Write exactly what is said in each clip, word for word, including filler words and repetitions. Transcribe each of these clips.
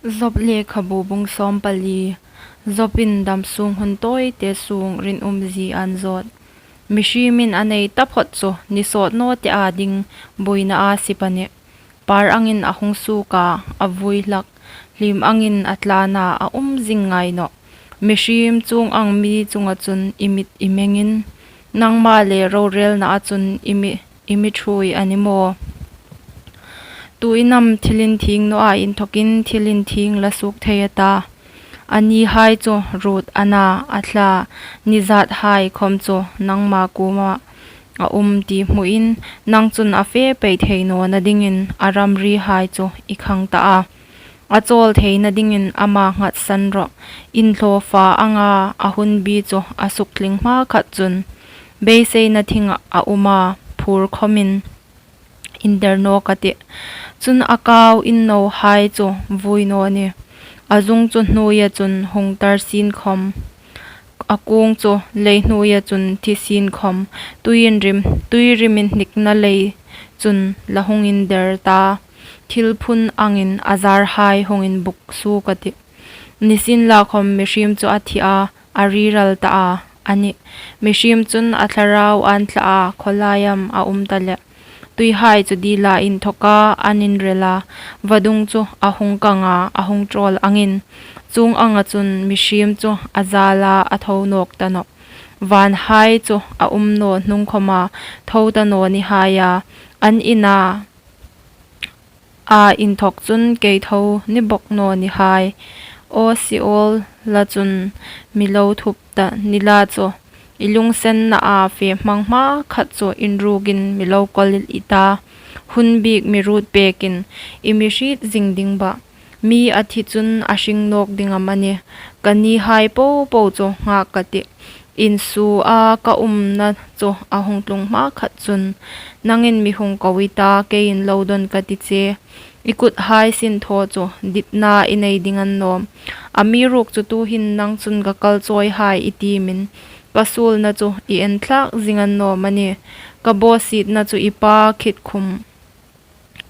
Job lekhabu bung sawmpali. Jobin damsung hun tawite sung rinumzie an zawt. Mihriemin a nei taphot chu ni sawt nawte a ding buoinaa sip a nih. Par angin a hung suok a, a vui hlak, hlim angin a tlan a, a um zing ngai nawh. Mihriem chuong ang mi chunga chun i mit i mengin, nangma le rorelnaa chun i mi, i mi ṭhuoi a ni maw? Tuin am thil inthieng nawaa inthokin thil inthieng la suok thei a ta? A nihai chu ruot a na, a thla, nizathai khom chu nangma kuoma a um ti hmuin, nang chun a fe pei thei nawna dingin a ramrihai chu i khang ta a. A chawl theina dingin ama nghatsan rawh. Inhlawfa anga a hunbi chu a suktling hma khat chun, beiseina thingah a um a, phur khomin inder nawk a tih. Chun a kau innohai chu vui naw ni. A zung chu hnuoia chun hung tar sin khom, a kuong chu lei hnuoia chun thi sin khom, tuiin rim, tui rimin hnikna lei chun la hung inder ta. Thil phun angin a zarhai hung inbuk suok a tih. Nisienlakhom mihriem chu a thi a, a riral ta a, a nih. Mihriem chun a thlarau an thla a, khawlai am a um ta leh? Tuihai chu dila inthoka an inrel a, vadung chu a hung kang a, a hung ṭawl angin, chuong anga chun mihriem chu a zala a tho nawk ta nawh. Vanhai chu a um naw hnung khoma tho ta naw ni hai a, an ina a inthok chun kei tho ni bawk naw ni hai. Aw Seol la chun mi lo thup ta ni la chu, i lungsenna a fe hmang hma khat chu inrukin mi lo kawl i ta. Hun bik mi ruot pekin i mi hriet zing ding bah. Mi a thi chun a hring nawk ding am a ni? Ka nihai popo chu nghak ka tih. Insuo a ka umna chu a hung tlung hma khat chun, nangin mi hung ko i ta, keiin lo dawn ka ti che. I kuthai sin thaw chu ditna i nei ding a ni nawm. Amiruokchu tuhin nang chun ka kal chawihai i tiemin, ka suolna chu i en thlak zing a ni nawm a ni. Ka bawsietna chu i pa khit khum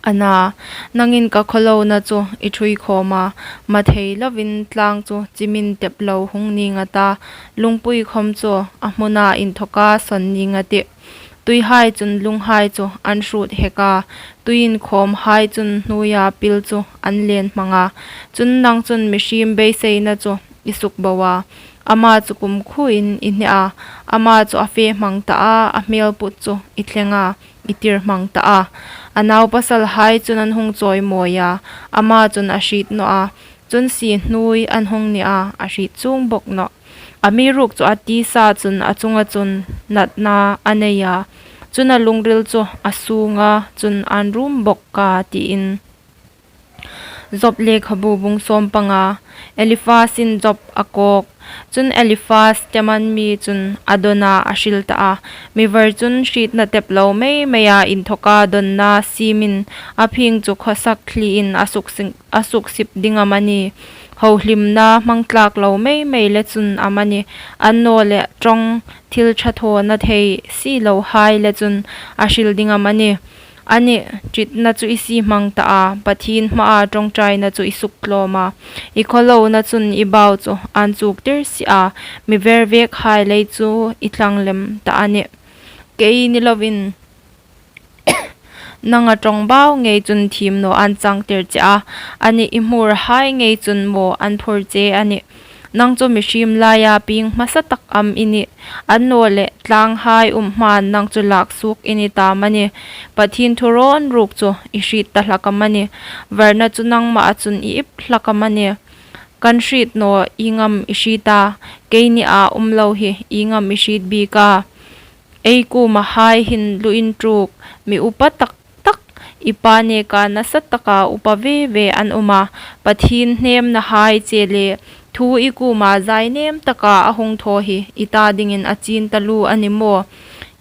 a na. Nangin ka khawlona chu i ṭhui khawm a, mathei lovin tlang chu chimin tep lo hung ning a ta, lungpui khom chu a hmuna inthoka sawn ning a tih. Tuihai chun lunghai chu an hrut hek a, tui inkhawmhai chun hnuoia pil chu an len hmang a. Chun nang chun mihriem beiseina chu i sukbo a, ama chu kumkhuoin i hne a, ama chu a fe hmang ta a, a hmel put chu i thleng a, i tir hmang ta a. A naupasalhai chun an hung chawimawi a, ama chun a hriet nawh a, chun sie hnuoi an hung ni a, a hriet chuong bawk nawh. Amiruokchu a tisa chun a chunga chun natna a nei a, chun a lungril chu a sunga chun an rum bawk a, tiin. Job lekhabu bung sawmpanga. Eliphazin Job a kawk. Chun Eliphaz, Teman mi chun a dawn a, a hril ta a. Mi var chun hrietna tep lo mei meia inthoka dawnna siemin a phing chu khawsak thliin a suksik, a suksip ding am a ni? Hohlimna hmang tlak lo mei mei le chun am a ni? Annawleh ṭawng thil ṭha thaw na thei si lohai le chun a hril ding am a ni? A nih, ṭitna chu i sie hmang ta a, Pathien hmaa ṭawngṭaina chu i suk tlawm a, i khawlona chun i bau chu an chuktir si a, mi ver vekhai lei chu i thlang lem ta a nih. Kei ni lovin nanga ṭawngbau ngei chun thiem naw an changtir che a, a nih, i hmurhai ngei chun maw an phur che a nih. Nang chu mihriem laia pieng hmasa tak am i nih? Annawleh tlanghai um hmain nang chu lak suok i ni ta am a ni? Pathien thu rawn ruk chu i hriet ta hlak am a ni? Varna chu nangmaa chun i ip hlak am a ni? Kan hriet naw ieng am i hriet a, kei nia um lo hi ieng am i hriet bik a? Ei kuomahai hin lu inṭuk, mi upa tak tak, i pa neka nasa taka upa ve ve an um a, Pathien hnemnahai che le thu i kuoma zainem taka a hung thaw hi i ta dingin a chin taluo a ni maw?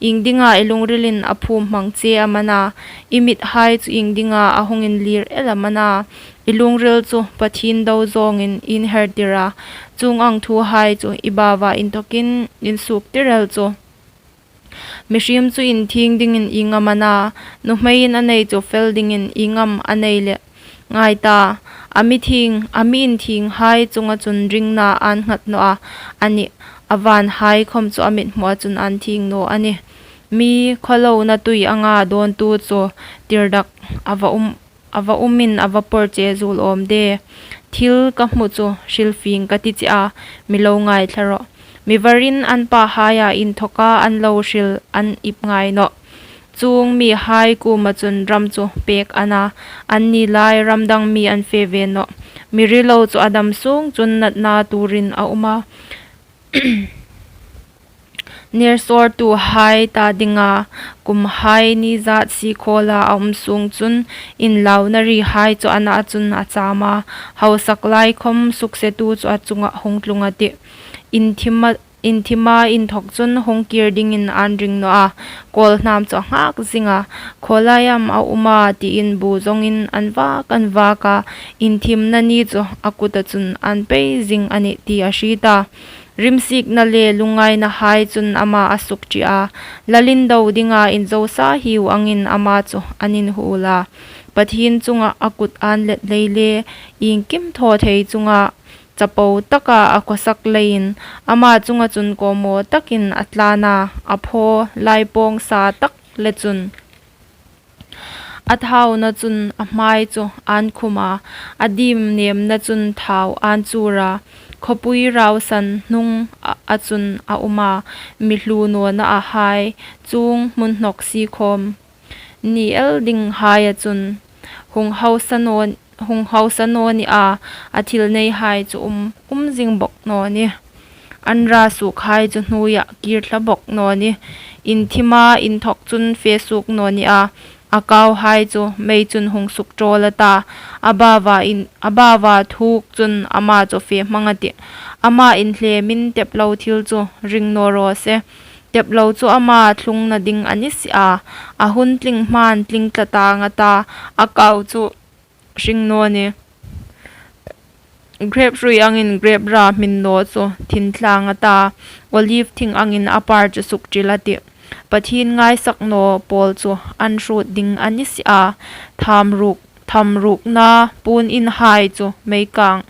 Ieng dinga i lungrilin a phum hmang che am a na? I mithai chu ieng dinga a hung inlir el am a na? I lungril chu Pathien do zawngin i inhertir a, chuong ang thuhai chu i baua inthokin i insuktir el chu. Mihriem chu inthieng dingin ieng am a na? Nuhmeiin a nei chu fel dingin ieng am a nei leh? Ngai ta, A mi thieng, a mi inthienghai chunga chun ringna an nghat naw a, a nih, a vanhai khawm chu a mithmua chun an thieng naw a nih. Mi khawlona tui anga dawntu chu tirdak a va um, a va umin a va pawr che zuol awm de. Thil ka hmu chu hrilfing ka ti che a, mi lo ngaithla rawh. Mi varin an pahaia inthoka an lo hril an ip ngai nawh. Chuong mihai kuoma chun ram chu pek a na, anni lai ram dang mi an fe ve nawh. Mi rilo chu a dam sung chun natna turin a um a. Nersawrtuhai ta dinga kumhai ni zat si khawla a um sung chun inlauna rihai chu a na chun a cham a, hausak lai khawm suksetu chu a chunga hung tlung a tih. Inthima, inthima inthok chun hung kir dingin an ring naw a, kawl hnam chu a nghak zing a, khawlai am a um a tiin bu zawngin an vak an vak a, inthimna ni chu a kuta chun an pei zing a nih ti a hriet a. Rimsikna le lungngainahai chun ama a suk ṭi a, lal indo dinga inzo sa hiu angin ama chu an inhuol a. Pathien chunga a kut an let lei le, iengkim thaw thei chunga chapo taka a khawsak leiin, ama chunga chun kawmaw takin a tlan a, a phaw laipawng sa tak le chun a thauna chun a hmai chu an khum a, a dim nemna chun thau an chur a, khawpui rausan hnung a, a chun a um a, mi hlu nawna a hai chuong hmun hnawk si khawm ni el dinghaia chun hung hausa naw, hung hausa naw ni a, a thil neihai chu um, um zing bawk naw ni. An ra sukhai chu hnuoia kir thla bawk naw ni. Inthima inthok chun fe suk naw ni a, a kauhai chu mei chun hung suk ṭawl a ta, a bawa in, a bawa thuk chun ama chu fe hmang a tih. Ama inhlemin teplo thil chu ring naw raw se. Teplo chu ama thlungna ding a ni si a, a hun tling hman tling tla tang a ta, a kau chu hring naw ni. Grep hrui angin grep ra hmin naw chu thin tlang a ta, olive thing angin a par chu suk ṭil a tih. Pathien ngaisak naw pawl chu an hrut ding a ni si a, tham ruk, tham rukna puon inhai chu mei kang,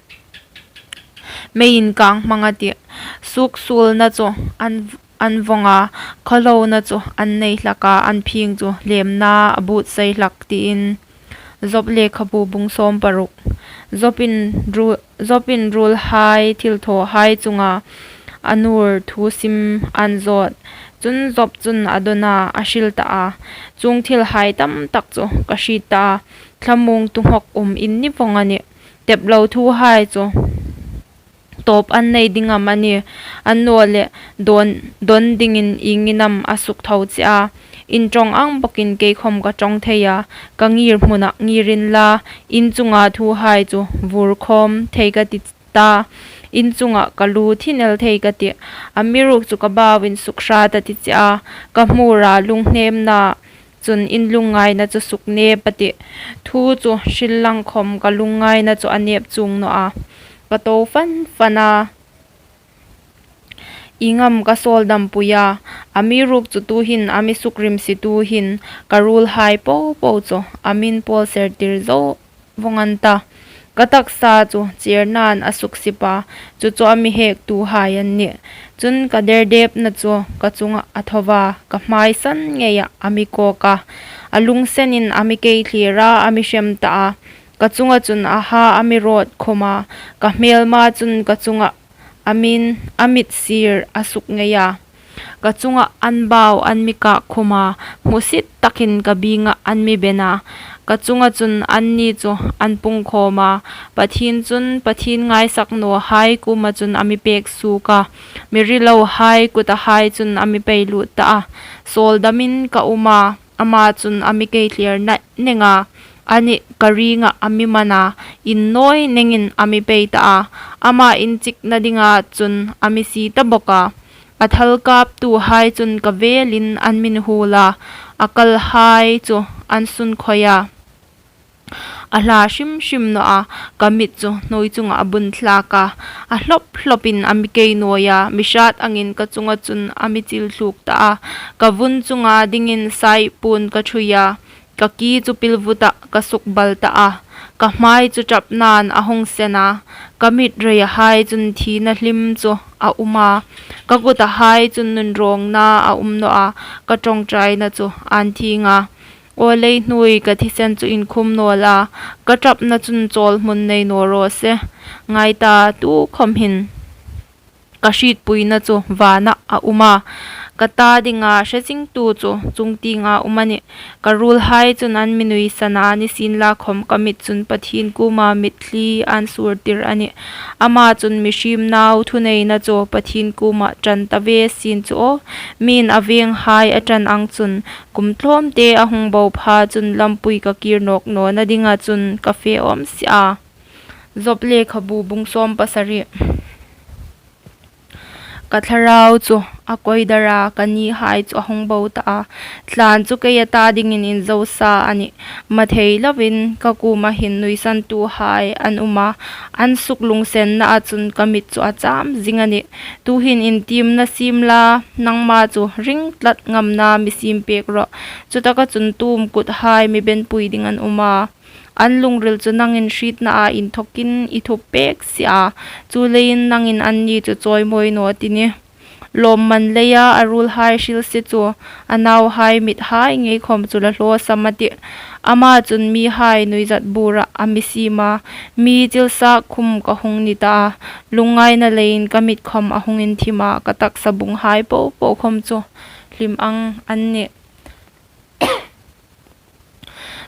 mei in kang hmang a tih. Suk suolna chu an, an vawng a, khawlona chu an nei hlak a, an phing chu lemna a buotsai hlak tiin. Job lekhabu bung sawm paruk. Jobin ru-, Jobin ruolhai thilthawhai chunga a nuor thu sim an zawt. Chun Job chun a dawn a, a hril ta a. Chuong thilhai tam tak chu ka hriet ta a. Thlamuong tunghawk um in ni vawng a nih. Teplo thuhai chu tawp an nei ding am a ni? Annawleh dawn, dawn dingin iengin am a suk tho che a? In ṭawng ang bawkin kei khawm ka ṭawng thei a, ka ngir hmuna ngir inla, in chunga thuhai chu vur khawm thei ka ti ta, in chunga ka lu thin el thei ka tih. Amiruokchu ka bawin suk hrat a ti che a, ka hmura lunghnemna chun in lungngaina chu suk nep a tih. Thu chu hril lang khawm ka lungngaina chu a nep chuong naw a. Ka to fan fan a, ieng am ka sawl dam pui a. Amiruokchu tuhin a mi suk rimsitu hin ka ruolhai po po chu a min pawl ser tir zo vawng an ta. Ka taksa chu chirnan a suk sip a, chu chu a mi hektuhai an nih. Chun ka derdepna chu ka chunga a tho a, ka hmai san ngeia a mi kawk a. A lungsenin a mi keithlir a, a mi hrem ta a. Ka chunga chun a ha a mi rawt khum a, ka hmelma chun ka chunga a min, a mit sir a suk ngei a. Ka chunga an bau an mi kak khum a, hmusit takin ka bienga an mi ben a. Ka chunga chun anni chu an pung khawm a. Pathien chun, Pathien ngaisak nawhai kuoma chun a mi pek suok a. Mi rilohai kutahai chun a mi pei lut ta a. Sawl damin ka um a, ama chun a mi keithlir nai neng a. Anih, ka ringa a mi man a, innawi nengin a mi pei ta a. Ama inchikna dinga chun a mi sie ta bawk a. A thal kaptuhai chun ka velin an min huol a, a kalhai chu an sun khoi a. A hla hrim hrim naw a, ka mit chu hnuoi chunga a bun thlak a. A hlawp hlawpin a mi kei nawi a, mi hrat angin ka chunga chun a mi chil thluk ta a. Ka vun chunga dingin sai puon ka ṭhui a, ka ki chu pilvuta ka suk bal ta a. Ka hmai chu ṭapnain a hung sen a, ka mit reihai chun thina hlim chu a um a, ka kutahai chun nunrawngna a um naw a, ka ṭawngṭaina chu an thing a. Aw lei hnuoi, ka thisen chu inkhum naw la, ka ṭapna chun chawlhmun nei naw raw se. Ngai ta, tu khawm hin ka hrietpuina chu vanah a um a, ka ta dinga hre zingtu chu chungtienga um a nih. Ka ruolhai chun an mi nuisan a, nisienlakhawm ka mit chun Pathien kuoma mitthli an surtir a nih. Ama chun mihriem nau thuneina chu Pathien kuoma ṭan ta ve sien chu aw, miin a venghai a ṭan ang chun, kum tlawmte a hung bo pha chun lampui ka kir nawk nawna dinga chun ka fe awm si a. Job lekhabu bung sawm pasari. Ka thlarau chu a koidar a, ka nihai chu a hung bo ta a. Tlan chu kei a ta dingin inzo sa a nih. Mathei lovin ka kuoma hin nuisantuhai an um a, an suklungsenna a chun ka mit chu a cham zing a nih. Tuhin intiemna siem la, nangma chu ring tlat ngamna mi siem pek rawh. Chutaka chun tu um kuthai mi benpui ding an um a. An lungril chu nangin hrietnaa inthawkin i thup pek si a, chuleiin nangin anni chu chawimawi naw ti nih. Lawmman leia a ruolhai hrilse chu a nauhai mithai ngei khawm chu la hlawsam a tih. Ama chun mihai nuizat bura a mi siem a, mi chilsak khum ka hung ni ta a, lungngaina leiin ka mit khawm a hung inthim a, ka taksa bunghai po po khawm chu hlim ang an nih.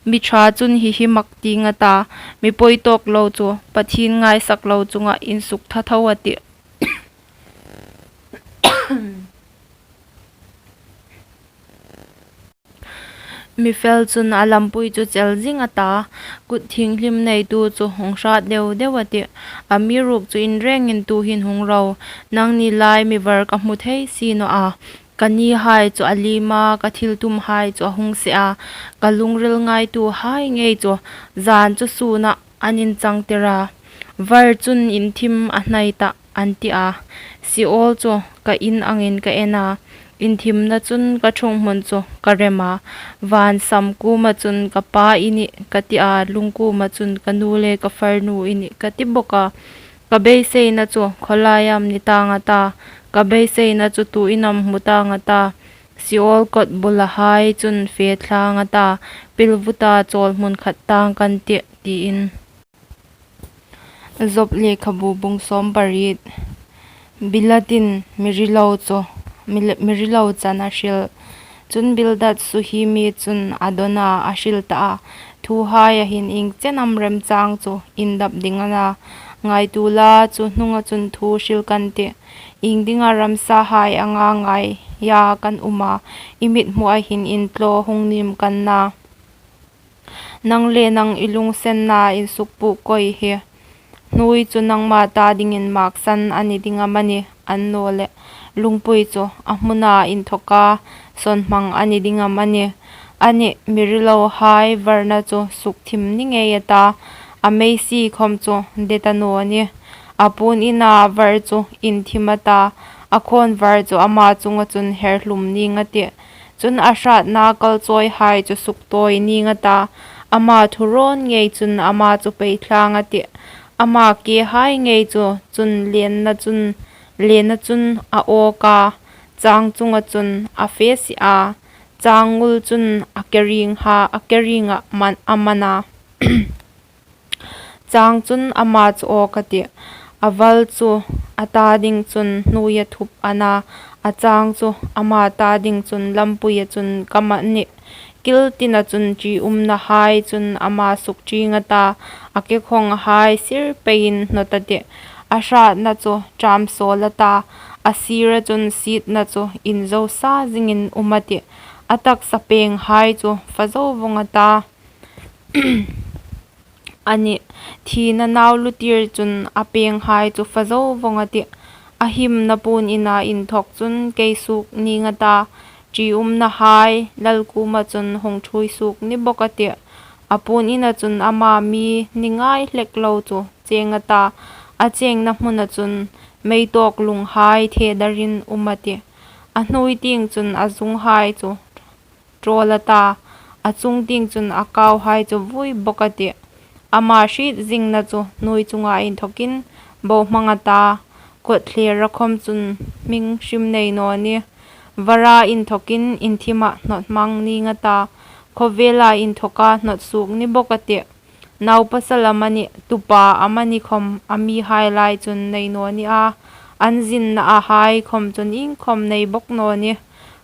Mi ṭha chun hi hi mak tieng a ta, mi pawi tawk lo chu Pathien ngaisak lo chunga insuk ṭha tho a tih. Mi fel chun a lampui chu chel zing a ta, kut thienghlim neitu chu hung hrat deu deu a tih. Amiruokchu inrengin tuhin hung ro, nangni lai mi var ka hmu thei si naw a. Ka nihai chu a liem a, ka thiltumhai chu a hung se a, ka lungril ngaituhai ngei chu zan chu sunah an inchangtir a. Var chun inthim a hnai ta an ti a. Seol chu ka in angin ka en a, inthimna chun ka ṭhunghmun chu ka rem a. Van sam kuoma chun ka pa i nih ka ti a, lung kuoma chun ka nu le ka farnu i nih ka ti bawk a. Ka beiseina chu khawlai am ni tang a ta, ka beiseina chu tuin am hmu tang a ta. Seol kot bulahai chun fe tlang a ta, pilvuta chawlhmun khat tang kan tih, tiin. Job lekhabu bung sawm pariet. Bildatin mi rilo chu, mi, mi rilo chan a hril. Chun Bildad Suhimi chun a dawn a, a hril ta a, thuhai a hin ieng chen am remchang chu indap ding a na. Ngaituo la, chu hnunga chun thu hril kan tih. Iengdinga ramsahai anga ngaia kan um a, i mithmuah hin intlaw hung nim kan na. Nang le nang i lunginsenna insukpukawi hi hnuoi chu nangma ta dingin maksan a ni ding am a ni, annawleh lungpui chu a hmuna inthawka sawnhmang a ni ding am a ni? A nih, mi rilohai varna chu sukthim ni ngei a ta, a meisi khawm chu det a naw nih. A puon ina var chu inthim a ta, a khawnvar chu ama chunga chun herhlum ning a tih. Chun a hratna kalchawihai chu suktawi ning a ta, ama thurawn ngei chun ama chu pei tlang a tih. Ama kehai ngei chu chun lenna chun, lenna chun a awk a, chang chunga chun a fe si a, chang ngul chun a kering ha, a keringa man, a man a. Chang chun ama chu awk a tih. A val chu a ta ding chun hnuoia thup a na, a chang chu ama ta ding chun lampuia chun kam a nih. Kil tina chun ṭiumnahai chun ama sukṭing a ta, a kekhawnghai sir peiin hnawt a tih. A hratna chu ṭam sawl a ta, a sira chun sietna chu inzo sa zingin um a tih. A taksa penghai chu fa zo vawng a ta. A nih, thina nau lutir chun a penghai chu fa zo vawng a tih. A himna puon ina inthawk chun kei suok ning a ta, ṭiumnahai lal kuoma chun hung ṭhuoi suok ni bawk a tih. A puon ina chun ama mi ni ngai hlek lo chu cheng a ta, a chengna hmuna chun mei tawk lunghai the darin um a tih. A hnuoi tieng chun a zunghai chu ṭawl a ta, a chung tieng chun a kauhai chu vui bawk a tih. Ama hriet zingna chu hnuoi chunga inthawkin bohmang a ta, kawtthlera khawm chun hming hrim nei naw ni. Vara inthawkin inthima hnawt hmang ning a ta, khawvela inthawka hnawt suok ni bawk a tih. Naupasal amanih, tupa amanih khawm a mihai lai chun nei naw ni a, an zinna a hai khawm chun iengkhawm nei bawk naw ni.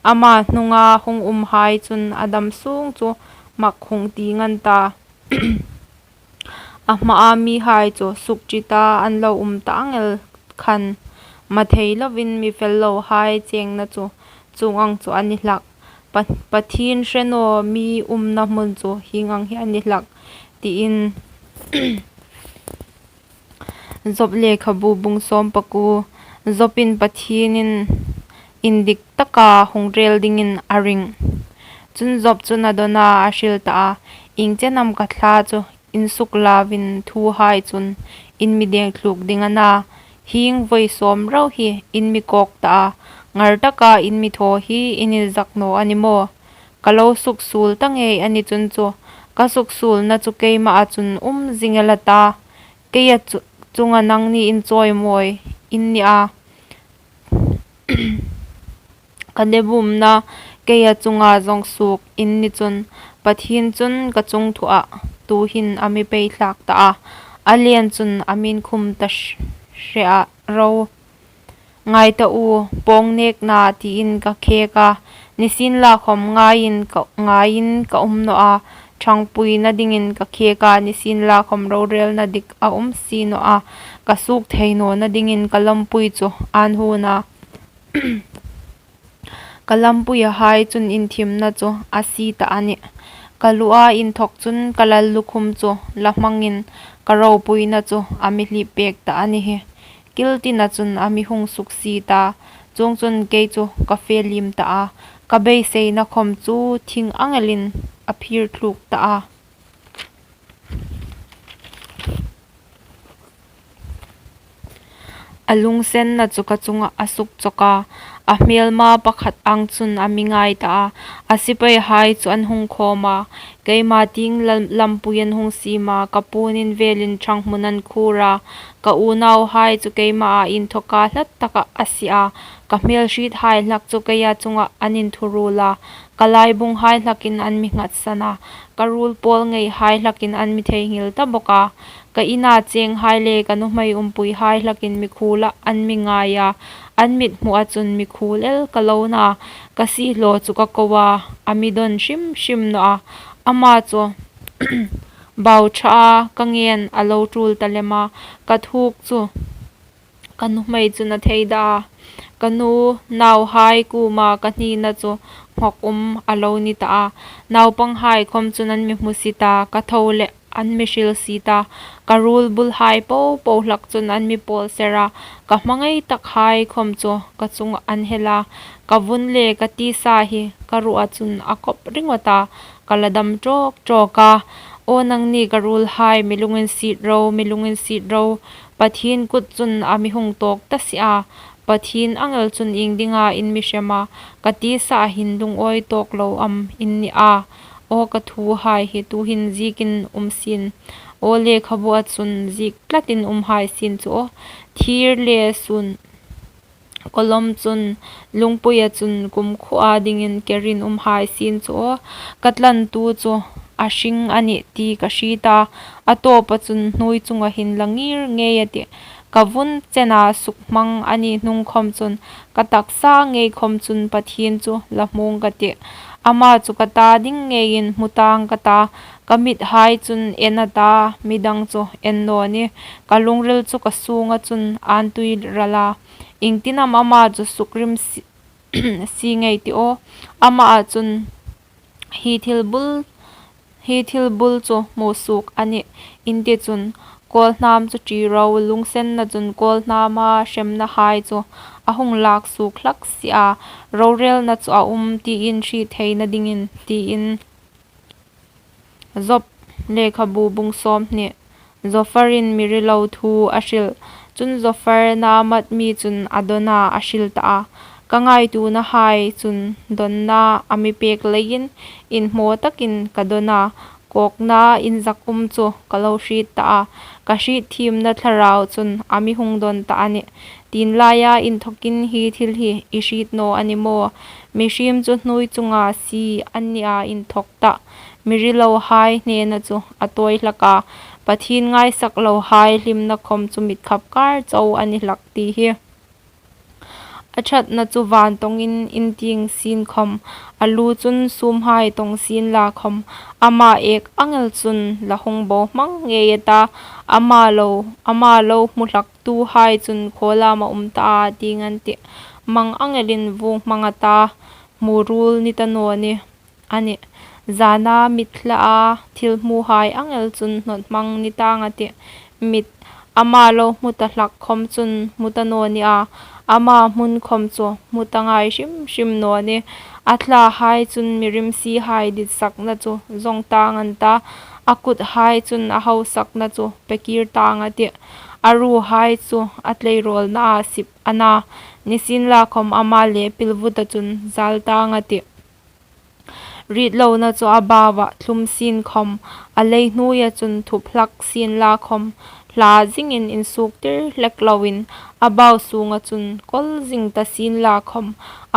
Ama hnunga hung umhai chun a dam sung chu mak hung ti ngan ta. A hmaa mihai chu sukṭhita an lo um ta ang el khan, mathei lovin mi fel lohai chengna chu chuong ang chu a ni hlak. Pa-, Pathien hre naw mi umna hmun chu hieng ang hi a ni hlak, tiin Job lekhabu bung sawm pakuo. Jobin Pathienin indik taka hung rel dingin a ring. Chun Job chun a dawn a, a hril ta a, ieng chen am ka thla chu in suk lauvin thuhai chun in mi deng thluk ding a na. Hieng vawi sawm rau hi in mi kawk ta a, ngar taka in mi thaw hi in inzak naw a ni maw? Ka lo suksuol ta ngei a ni chun chu, ka suksuolna chu keima a chun um zing el a ta. Keia chu, chunga nangni inchawimawi in ni a, ka debumna keia chunga zawng suok in ni chun, Pathien chun ka chungthua tuhin a mi peithlak ta a, a lian chun a mi inkhum ta hre a ro. Ngai ta u, pawng nekna tiin ka khek a, nisienla khawm ngaiin ka, ngaiin ka um naw a, ṭhangpuina dingin ka khek a, nisienla khawm rorelna dik a um si naw a, ka suok thei nawna dingin ka lampui chu an hun a. Ka lampuihai chun inthimna chu a sie ta a nih. Ka lua inthawk chun ka lallukhum chu la hmangin ka ropuina chu a mi hlip pek ta a ni hi. Kil tina chun a mi hung suksie ta, chuongchun kei chu ka fe liem ta a, ka beiseina khawm chu thing ang elin a phir thluk ta a. A lungsenna chu ka chunga a suk chawk a, a hmelma pakhat ang chun a mi ngai ta a, a sipaihai chu an hung khawm a, keima tieng lam-, lampui an hung siem a, ka puon in velin ṭhang hmun an khur a, ka unauhai chu keima a inthawka hlat taka a sie a, ka hmelhriethai hlak chu keia chunga an inthuruol a, ka laibunghai hlakin an mi nghatsan a, ka ruol pawl ngeihai hlakin an mi theinghil ta bawk a, ka ina chenghai le ka nuhmei umpuihai hlakin mikhuola an mi ngai a, an mithmua chun mikhuol el ka lo na, ka siehlaw chu ka ko a, a mi dawn hrim hrim naw a, ama chu bau ṭha a, ka ngen a lo tul ta lem a, ka thuok chu ka nuhmei chun a thei dah a, ka nu nauhai kuoma ka hnina chu nghawk um a lo ni ta a, naupanghai khawm chun an mi hmusit a, ka tho leh an mi hrilsit a, ka ruol bulhai po po hlak chun an mi pawl ser a, ka hmangai takhai khawm chu ka chungah an hel a, ka vun le ka tisa hi ka ruoa chun a kawp ringawt a, ka la dam tawk tawk a. Aw nangni ka ruolhai, mi lunginsiet ro, mi lunginsiet ro, Pathien kut chun a mi hung tawk ta si a, Pathien ang el chun iengdinga in mi hrem a, ka tisa hin lungawi tawk lo am in ni a? Aw ka thuhai hi tuhin ziekin um sien, aw lekhabua chun ziek tlatin umhai sien chu aw, thir le sun kawlawm chun lungpuia chun kumkhuoa dingin kerin umhai sien chu aw, ka tlantu chu a hring a nih ti ka hriet a, a tawpa chun hnuoi chunga hin la ngir ngei a tih. Ka vun chena sukhmang a ni hnung khawm chun, ka taksa ngei khawm chun Pathien chu la hmung ka tih. Ama chu ka ta ding ngeiin hmu tang ka ta, ka mithai chun en a ta, midang chu en naw ni. Ka lungril chu ka sunga chun an tui ral a, iengtin am ama chu sukrim si, si ngei ti aw. Ama a chun hi thil bul, hi thil bul chu hmu suok a nih in ti chun, kawlhnam chu ṭi ro, lungsenna chun kawlhnama hremnahai chu a hung lak suok hlak si a, rorelna chu a um tiin hriet theina dingin tiin. Job lekhabu bung sawmhni. Zopharin mi rilo thu a hril. Chun Zophar Naamat mi chun a dawn a, a hril ta a, ka ngaituonahai chun dawnna a mi pek leiin inhmaw takin ka dawn a, pawkna inzak um chu ka lo hriet ta a, ka hriet thiemna thlarau chun a mi hung dawn ta a nih. Tienlaia inthawkin hi thil hi i hriet naw a ni maw? Mihriem chu hnuoi chunga si an ni a inthawk tah. Mi rilohai hnena chu a tawi hlak a, Pathien ngaisak lohai hlimna khawm chu mit khap kar chau a ni hlak ti hi. A ṭhatna chu vantawngin in tieng sien khawm, a lu chun sumhai tawng sien la khawm, ama ek ang el chun la hung bo hmang ngei a ta, ama lo, ama lo hmu hlaktuhai chun khawlam a um ta a, ti ngan tih. Mang ang elin vung hmang a ta, hmu rul ni ta naw ni. A nih, zana mit hla a thil hmuhai ang el chun hnawt hmang ni tang a tih. Mit ama lo hmu ta hlak khawm chun hmu ta naw ni a, ama hmun khawm chu hmu ta ngai hrim hrim naw ni. A thlahai chun mi rimsihai ditsakna chu zawng tang an ta, a kuthai chun a hausakna chu pe kir tang a tih. A ruhai chu a tleirawlna a sip a na, nisienlakhawm ama le pilvuta chun zal tang a tih. Ritlona chu a bauah thlum sien khawm, a lei hnuoia chun thup hlak sien la khawm, hla zingin insuk tir hlek loin, a bau sunga chun kawl zing ta sien la khawm,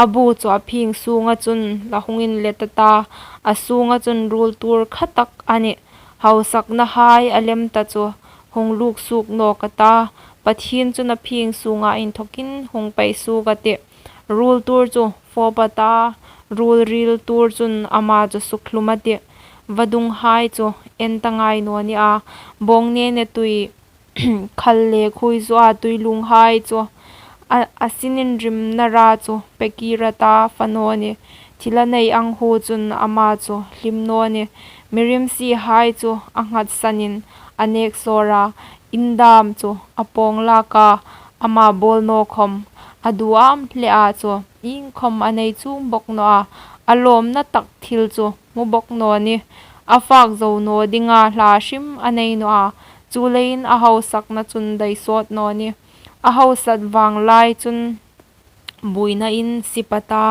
a bu chu a phing sunga chun la hung inlet a ta, a sunga chun rul tur kha tak a nih. Hausaknahai a lem ta chu hung luk suok nawk a ta, Pathien chun a phing sunga inthawkin hung pei suok a tih. Rul tur chu fawp a ta, rul ril tur chun ama chu sukhlum a tih. Vadunghai chu en ta ngai naw ni a, bawng nene tui khal le khuoi zuoa tui lunghai chu a, a sinin rimna ra chu pe kir a ta, fa naw ni. Thil a nei ang hu chun ama chu hlim naw ni. Mi rimsihai chu a nghatsanin a nek sawr a, in dam chu a pawng lak a, ama bawl naw khawm a duam hle a chu, ieng khawm a nei chuong bawk naw a, a lawmna tak thil chu hmu bawk naw ni. A fak zo naw dinga hla hrim a nei naw a, chuleiin a hausakna chun dai sawt naw ni. A hausat vang lai chun buoina in sip a ta.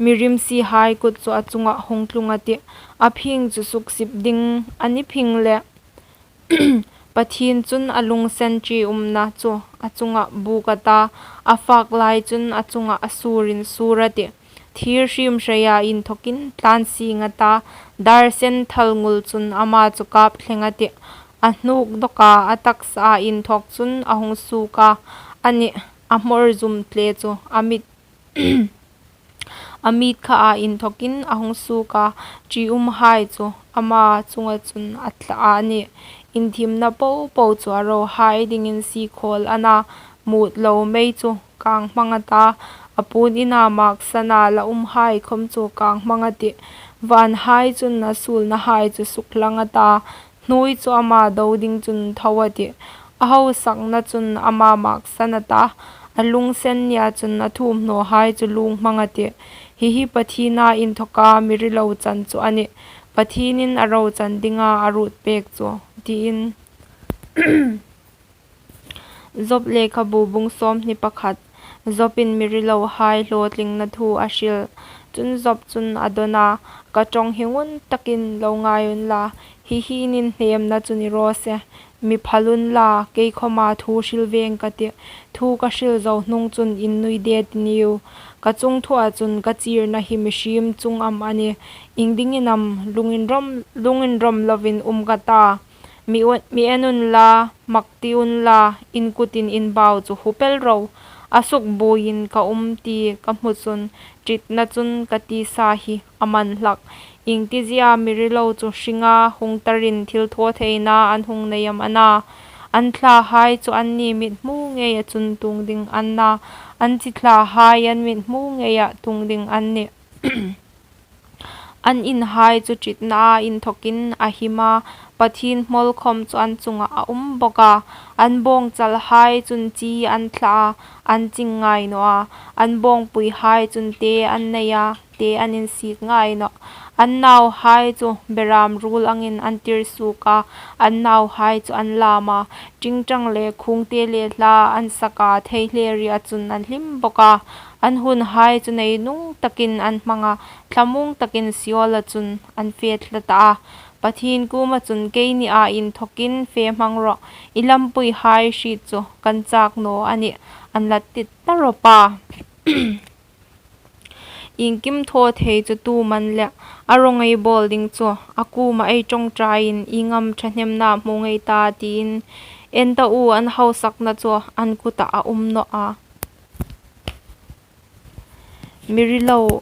Mi rimsihai kut chu a chunga hung tlung a tih. A phing chu suksip ding a ni phing le, Pathien chun a lungsen ṭiumna chu a chunga buk a ta, a fak lai chun a chunga a surin sur a tih. Thir hrim hreia inthawkin tlan sing a ta, dar sen thal ngul chun ama chu kap thleng a tih. A hnuk dawka a taksaa inthawk chun a hung suok a, a nih, a hmawr zum tle chu a mit a mit khaa inthawkin a hung suok a, ṭiumhai chu ama chunga chun a thla a nih. Inthiemna po po chu a rohai dingin sikhawl a na, mut lo mei chu kang hmang a ta, a puon ina maksana la umhai khawm chu kang hmang a tih. Vanhai chun a suolnahai chu suklang a ta, hnuoi chu ama do ding chun tho a tih. A hausakna chun ama maksan a ta, a lungsen nia chun a thuomhnawhai chu lung hmang a tih. Hi hi Pathiena inthawka mi rilo chan chu a nih. Pathienin a rochan dinga a ruot pek chu, tiin. Job lekhabu bung sawmhni pakhat. Jobin mi rilohai hlawtlingna thu a hril. Chun Job chun a dawn a, ka ṭawng hi ngun takin lo ngai unla, hi hi in inhnemna chu ni raw se. Mi phal unla, kei khawma thu hril veng ka tih. Thu ka hril zo hnung chun in nui det i ni u. Ka chungthua chun ka chirna hi mihriem chung am a nih? Iengdingin am lunginrawm, lunginrawm lovin um ka ta? Mi u-, mi en unla, mak ti unla, in kutin in bau chu hu pel ro. A sukbuoiin ka um ti ka hmu chun, ṭitna chun ka tisa hi a man hlak. Iengtizie mi rilo chu hringa hung tarin thil thaw theina an hung nei am a na? An thlahai chu anni mithmu ngeia chun tung ding an na, an chi thlahai an mithmu ngeia tung ding an nih. An inhai chu ṭitnaa inthawkin a him a, Pathien hmawl khawm chu an chungah a um bawk a. An bawngchalhai chun chi an thla a, an ching ngai naw a. An bawngpuihai chun te an nei a, te an insik ngai nawh. An nauhai chu beram ruol angin an tir suok a, an nauhai chu an lam a. Ṭingṭang le khungte le hla an sak a, thei hle ri a chun an hlim bawk a. An hunhai chu neinung takin an hmang a, thlamuong takin Seola chun an fe tlat a. Pathien kuoma chun, "Keini a inthawkin fe hmang rawh, i lampuihai hriet chu kan chak naw a nih," an la ti ta rawp a. Iengkim thaw thei chu tu man le a rawng ei bawl ding chu a kuoma ei ṭawngṭaiin ieng am ṭhahnemna hmu ngei ta tiin, en ta u, an hausakna chu an kutah a um nawh a. Mi rilo,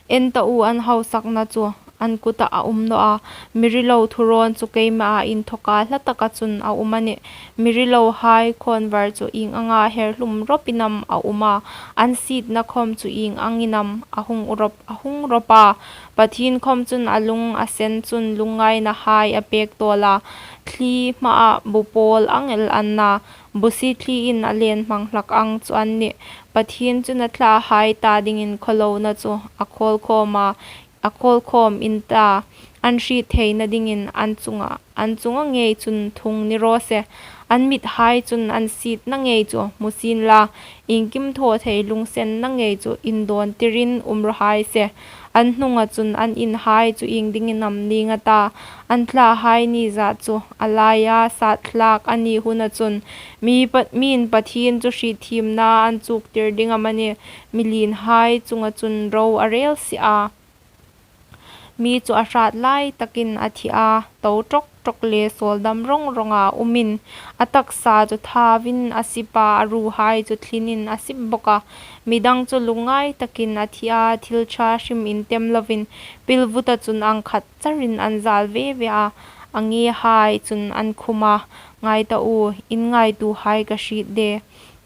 en ta u, an hausakna chu an kutah a um nawh a. Mi rilo thurawn chu keima a inthawka hla taka chun a um a nih. Mi rilohai khawnvar chu ieng anga herhlum rawpin am a um a, an sietna khawm chu ieng angin am a hung rawp, a hung rawp a. Pathien khawm chun a lung a sen chun lungngainahai a pek tawl a. Thli hmaa bu pawl ang el an na, bu sitthliin a len hmang hlak ang chu an nih. Pathien chun a thlahai ta dingin khawhlona chu a khawl khawm a, a khawl khawm in ta, an hriet theina dingin an chunga, an chunga ngei chun thung ni raw se. An mithai chun an sietna ngei chu hmu sien la, iengkim thaw thei lungsenna ngei chu indawn tirin um raw hai se. An hnunga chun an inhai chu ieng dingin am ning a ta? An thlahai ni zat chu a laia sat thlak a ni huna chun, mi pa-, miin Pathien chu hriet thiemna an chuk tir ding am a nih? Mi lienhai chunga chun ro a rel si a. Mi chu a hrat lai takin a thi a, to ṭawk ṭawk le sawldam rawng rawnga umin, a taksa chu thauin a sip a, a ruhai chu thlinin a sip bawk a. Midang chu lungngai takin a thi a, thil ṭha hrim intem lovin, pilvuta chun ang khat charin an zal ve ve a. A ngehai chun an khum a, ngai ta u, in ngaituohai ka hriet de.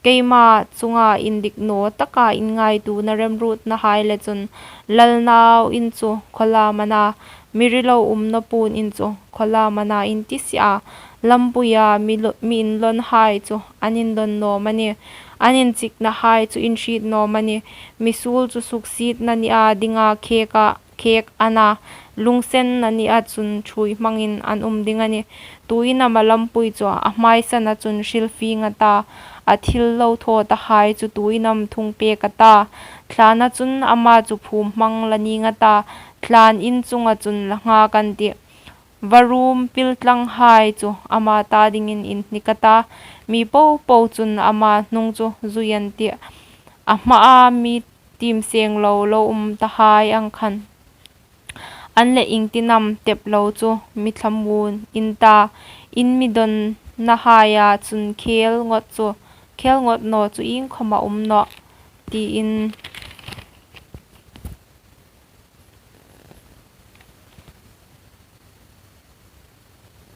Keima chunga indik naw taka in ngaituona remruotnahai le chun, Lal nau in chu khawla am a na, mi rilo umna puon in chu khawla am a na in ti si a. Lampuia mi lo-, mi inlawnhai chu an inlawn naw am a nih? An inchiknahai chu in hriet naw am a nih? Mi suol chu suksietna nia dinga khek a, khek a na, lungsenna nia chun ṭhuoi hmangin an um ding a nih. Tuin am a lampui chu a hmaisana chun hrilfie a ta? A thil lo thaw tahai chu tuin am thung pek a ta? Thlana chun ama chu phum hmang la ning a ta? Thlan in chunga chun la nghak an tih. Varum piltlanghai chu ama ta dingin inhnik a ta? Mi popo chun ama hnung chu zui an tih. A hmaa mi tiem seng lo lo um tahai ang khan, an leh iengtin am tep lo chu mi thlamuon in ta? In mi dawnnahaia chun khel ngawt chu, khel ngawt naw chu iengkhawm a um nawh, tiin